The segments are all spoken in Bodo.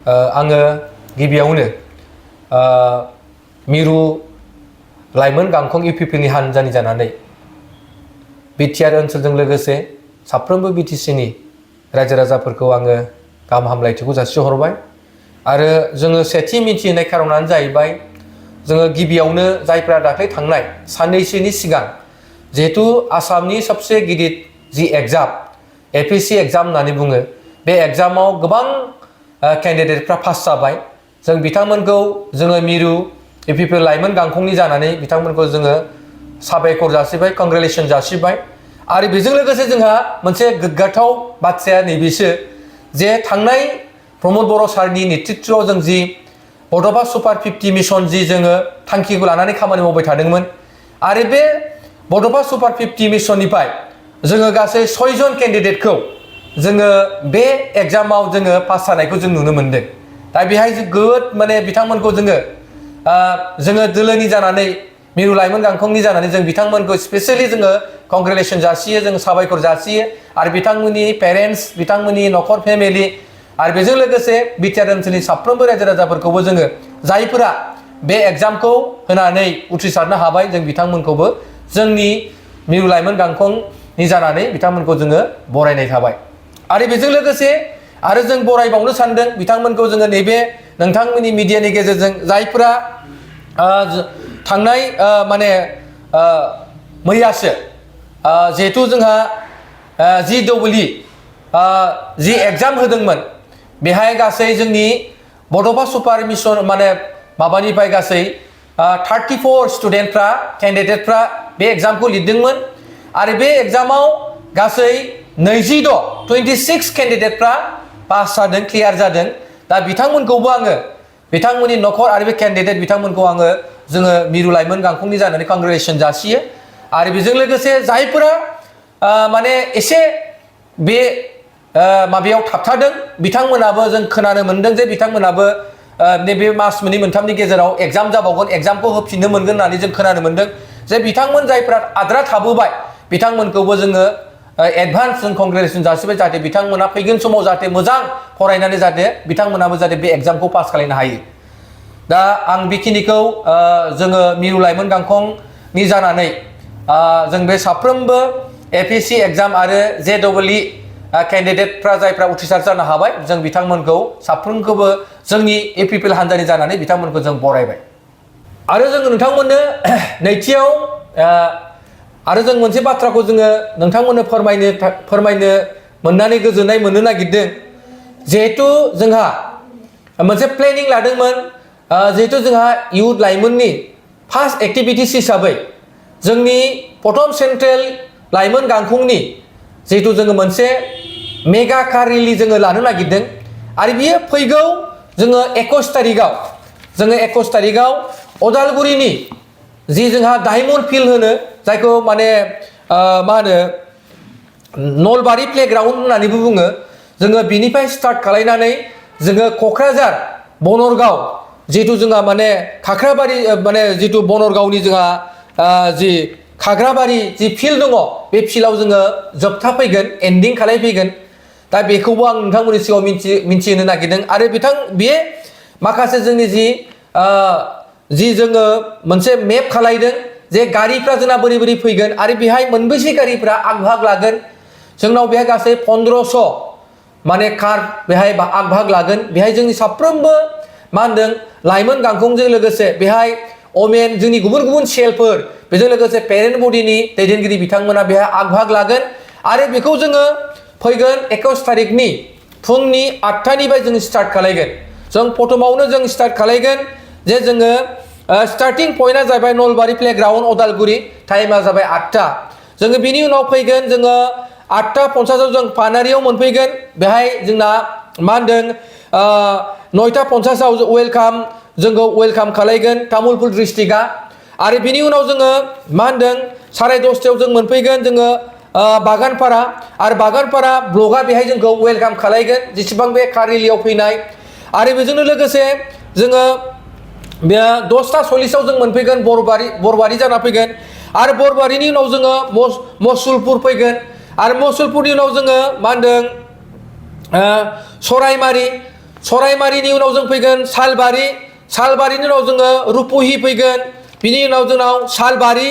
आङो गिबियावनो मिरु लाइमोन गांखं इउपिपिनि हानजानि जानानै बिटिआर ओनसोलजों लोगोसे साफ्रोमबो बिटिसिनि रायजो राजाफोरखौ आङो गाहाम हामलायथिखौ जासिहरबाय आरो जोङो सेथि मिथिहोनाय खारनानो जाहैबाय जोङो गिबियावनो जायफ्रा दाख्लै थांनाय साननैसोनि सिगां जिहेतु आसामनि सबसे गिदिर जि एग्जाम एपिएससि एग्जाम होननानै बुङो बे एग्जामाव गोबां कैंडिडेटफ्रा पास जाबाय जों बिथांमोनखौ जोङो मिरु इउपिपि लाइमोन गांखंनि जानानै बिथांमोनखौ जोङो साबायखर जासिबाय कंग्रेचुलेसन जासिबाय आरो बेजों लोगोसे जोंहा मोनसे गोग्गाथाव बाथ्राया नैबेसो जे थांनाय प्रमद बर' सारनि नेतृत्वआव जों जि बड'फा सुपार 50 मिशन जि जोङो थांखिखौ लानानै खामानि मावबाय थादोंमोन आरो बे बड'फा सुपार 50 मिशननिफ्राय जोङो गासै 6 जन कैंडिडेटखौ जोङो बे एग्जामाव जोङो पास जानायखौ जों नुनो मोनदों दा बेहाय जोबोद माने बिथांमोनखौ जोङो दोलोनि जानानै मिरु लाइमोन गांखंनि जानानै जों बिथांमोनखौ स्पेशली जोङो कंग्रेचुलेसन जासियो जों साबायखर जासियो आरो बिथांमोननि पेरेन्ट्स बिथांमोननि नखर फेमिलि आरो बेजों लोगोसे बिटिआर ओनसोलनि साफ्रोमबो रायजो राजाफोरखौबो जोङो जायफोरा बे एग्जामखौ होनानै उथ्रिसारनो हाबाय जों बिथांमोनखौबो जोंनि मिरु लाइमोन गांखंनि जानानै बिथांमोनखौ जोङो बरायनाय थाबाय आरो बेजों लोगोसे आरो जों बरायबावनो सानदों बिथांमोनखौ जोङो नैबे नोंथांमोननि मिडियानि गेजेरजों जायफोरा थांनाय माने मैयासो जिहेतु जोंहा JEE जि एग्जाम होदोंमोन बेहाय गासै जोंनि बड'फा सुपार मिशन माने माबानिफ्राय गासै 34 स्टुडेन्टफ्रा कैंडिडेटफ्रा बे एग्जामखौ लिरदोंमोन आरो बे एग्जामाव गासै 26 कैंडिडेटफ्रा पास जादों क्लियार जादों दा बिथांमोनखौबो आङो बिथांमोननि नखर आरो बे कैंडिडेट बिथांमोनखौ आङो जोङो मिरु लाइमोन गांखंनि जानानै कंग्रेचुलेसन जासियो आरो बेजों लोगोसे जायफोरा माने एसे बे माबायाव थाबथादों बिथांमोनाबो जों खोनानो मोनदों जे बिथांमोनाबो नैबे मास मोननै मोनथामनि गेजेराव एग्जाम जाबावगोन एग्जामखौ होफिननो मोनगोन होननानै जों खोनानो मोनदों जे बिथांमोन जायफ्रा आद्रा थाबोबाय बिथांमोनखौबो जोङो एडभान्स जों कंग्रेचुलेसन जासिबाय जाहाथे बिथांमोना फैगोन समाव जाहाथे मोजां फरायनानै जाहाथे बिथांमोनाबो जाहाथे बे एग्जामखौ पास खालामनो हायो दा आं बेखिनिखौ जोङो मिरु लाइमोन गांखंनि जानानै जों बे साफ्रोमबो एपिएससि एग्जाम आरो JEE कैंडिडेटफ्रा जायफ्रा उथ्रिसार जानो हाबाय जों बिथांमोनखौ साफ्रोमखौबो जोंनि इउपिपिएल हानजानि जानानै बिथांमोनखौ जों बरायबाय आरो जों नोंथांमोननो नैथियाव आरो जों मोनसे बाथ्राखौ जोङो नोंथांमोननो फोरमायनो मोननानै गोजोननाय मोननो नागिरदों जिहेतु जोंहा मोनसे प्लेनिं लादोंमोन जिहेतु जोंहा इयुथ लाइमोननि फार्स्ट एक्टिभिटिस हिसाबै जोंनि प्रथम सेन्ट्रेल लाइमोन गांखंनि जिहेतु जोङो मोनसे मेगा कार रेलि जोङो लानो नागिरदों आरो बियो फैगौ जोङो 21 तारिखआव अदालगुरिनि जि जोंहा डायमन्ड फिल्ड होनो जायखौ माने मा होनो नलबारि प्लेग्राउन्ड होननानैबो बुङो जोङो बिनिफ्राय स्टार्ट खालायनानै जोङो क'क्राझार बनरगाव जिहेतु जोंहा माने खाख्राबारि माने जितु बनरगावनि जोंहा जि खाग्राबारि जि फिल्ड दङ बे फिल्डआव जोङो जोबथा फैगोन एन्डिं खालायफैगोन दा बेखौबो आं नोंथांमोननि सिगाङाव मिन्थिहोनो नागिरदों आरो बे माखासे जोंनि जि जोङो मोनसे मेप खालायदों जे गारिफ्रा जोंना बोरै बोरै फैगोन आरो बेहाय मोनबेसे गारिफ्रा आग भाग लागोन जोंनाव बेहाय गासै 1500 माने कार बेहाय आग भाग लागोन बेहाय जोंनि साफ्रोमबो मा होनदों लाइमोन गांखंजों लोगोसे बेहाय ओमेन जोंनि गुबुन गुबुन सेलफोर बेजों लोगोसे पेरेन्ट बडिनि दैदेनगिरि बिथांमोना बेहाय आग भाग लागोन आरो बेखौ जोङो फैगोन 21 तारिखनि फुंनि 8टानिफ्राय जों स्टार्ट खालायगोन जों प्रथमावनो जों स्टार्ट खालायगोन जे जोङो स्टार्टिं पइन्टआ जाबाय नलबारि प्लेग्राउन्ड अदालगुरि टाइमा जाबाय 8टा जोङो बिनि उनाव फैगोन जोङो 8:50 जों पानारियाव मोनफैगोन बेहाय जोंना मा होनदों 9:50 जोंखौ वेलकाम खालायगोन तामुलपुर डिस्ट्रिक्टआ आरो बिनि उनाव जोङो मा होनदों 10:30 जों मोनफैगोन जोङो बागानपारा आरो बागानपारा ब्लकआ बेहाय जोंखौ वेलकाम खालायगोन जेसेबां बे कार रेलियाव फैनाय आरो बेजोंनो लोगोसे जोङो 10:40 जों मोनफैगोन बरबारि जाना फैगोन आरो बरबारिनि उनाव जोङो मसुलपुर फैगोन आरो मसुलपुरनि उनाव जोङो मा होनदों सरायमारि सरायमारिनि उनाव जों फैगोन सालबारि सालबारिनि उनाव जोङो रुपहि फैगोन बिनि उनाव जोंनाव सालबारि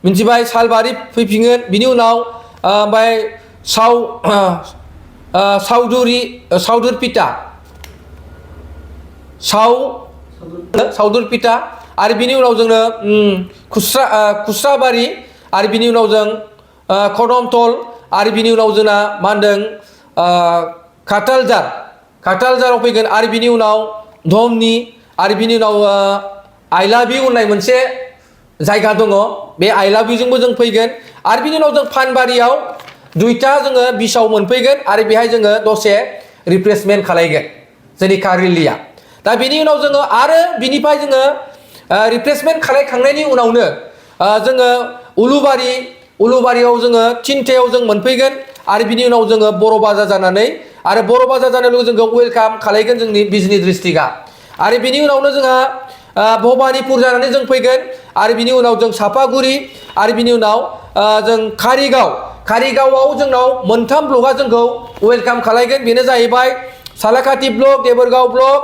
मिन्थिबाय सालबारि फैफिनगोन बिनि उनाव ओमफ्राय सावदुरपिटा सावदुरपिटा आरो बिनि उनाव जोंनो खुस्राबारि आरो बिनि उनाव जों खदमतल आरो बिनि उनाव जोंना मा होनदों काटालजाराव फैगोन आरो बिनि उनाव धमनि आरो बिनि उनाव आइलाबि होननाय मोनसे जायगा दङ बे आइलाबिजोंबो जों फैगोन आरो बिनि उनाव जों फानबारियाव दुइटा जोङो बिसाव मोनफैगोन आरो बेहाय जोङो दसे रिफ्रेशमेन्ट खालायगोन जोंनि कारिलिया दा बिनि उनाव जोङो आरो बिनिफ्राय जोङो रिफ्रेशमेन्ट खालायखांनायनि उनावनो जोङो उलुबारियाव जोङो 3टायाव जों मोनफैगोन आरो बिनि उनाव जोङो बर' बाजार जानानै आरो बर' बाजार जानाय लोगो जोंखौ वेलकाम खालायगोन जोंनि बिजनि डिस्ट्रिक्टआ आरो बिनि उनावनो जोंहा भबानिपुर जानानै जों फैगोन आरो बिनि उनाव जों सापागुरि आरो बिनि उनाव जों कारिगावआव जोंनाव मोनथाम ब्लकआ जोंखौ वेलकाम खालायगोन बेनो जाहैबाय सालाकाटि ब्लक देबोरगाव ब्लक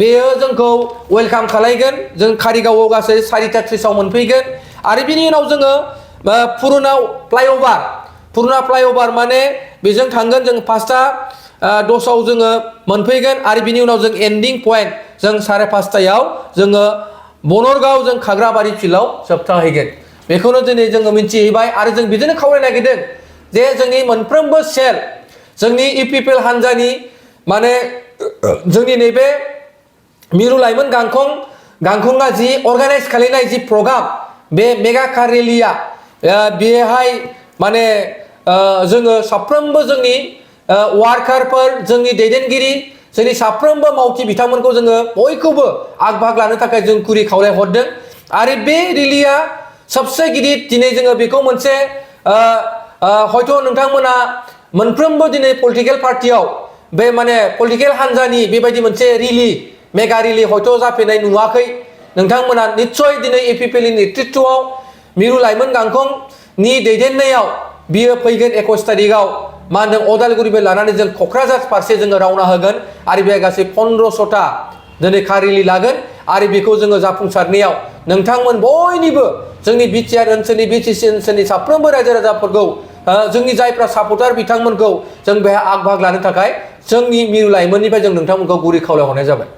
बेयो जोंखौ वेलकाम खालायगोन जों कारिगावआव गासै 4:30 मोनफैगोन आरो बिनि उनाव जोङो पुरुना फ्लाइअभार माने बेजों थांगोन जों 5:10 जोङो मोनफैगोन आरो बिनि उनाव जों एन्डिं पइन्ट जों 5:30 जोङो बनरगाव जों खाग्राबारि फिल्डआव जोबथाहैगोन बेखौनो दिनै जोङो मिन्थिहैबाय आरो जों बिदिनो खावलायनो नागिरदों जे जोंनि मोनफ्रोमबो सेल जोंनि इपिपिएल हान्जानि माने जोंनि नैबे मिरु लाइमोन गांखंआ जि अर्गानाइज खालामनाय जि प्रग्राम बे मेगा कार रेलिया बेहाय माने जोङो साफ्रोमबो जोंनि वार्कारफोर जोंनि दैदेनगिरि जोंनि साफ्रोमबो मावथि बिथांमोनखौ जोङो बयखौबो आग बाहाग लानो थाखाय जों गुरै खावलायहरदों आरो बे रेलिया सबसे गिदिर दिनै जोङो बेखौ मोनसे हयथ' नोंथांमोना मोनफ्रोमबो दिनै पलिटिकेल पार्टियाव बे माने पलिटिकेल हान्जानि बेबायदि मोनसे मेगा रेलि हयथ' जाफैनाय नुवाखै नोंथांमोना निस्सय दिनै एपिपिएलनि नेतृत्वआव मिरु लाइमोन गांखंनि दैदेननायाव बियो फैगोन 21 तारिखआव मा होनदों अदालगुरिनिफ्राय लानानै जों क'क्राझार फारसे जोङो रावना होगोन आरो बे गासै 1500ता दिनै कार रेलि लागोन आरो बेखौ जोङो जाफुंसारनायाव नोंथांमोन बयनिबो जोंनि बिटिआर ओनसोलनि बिटिसि ओनसोलनि साफ्रोमबो रायजो राजाफोरखौ जोंनि जायफ्रा सापर्टार बिथांमोनखौ जों बेहाय आग बाहाग लानो थाखाय जोंनि मिरु लाइमोननिफ्राय जों नोंथांमोनखौ गुरै खावलायहरनाय जाबाय।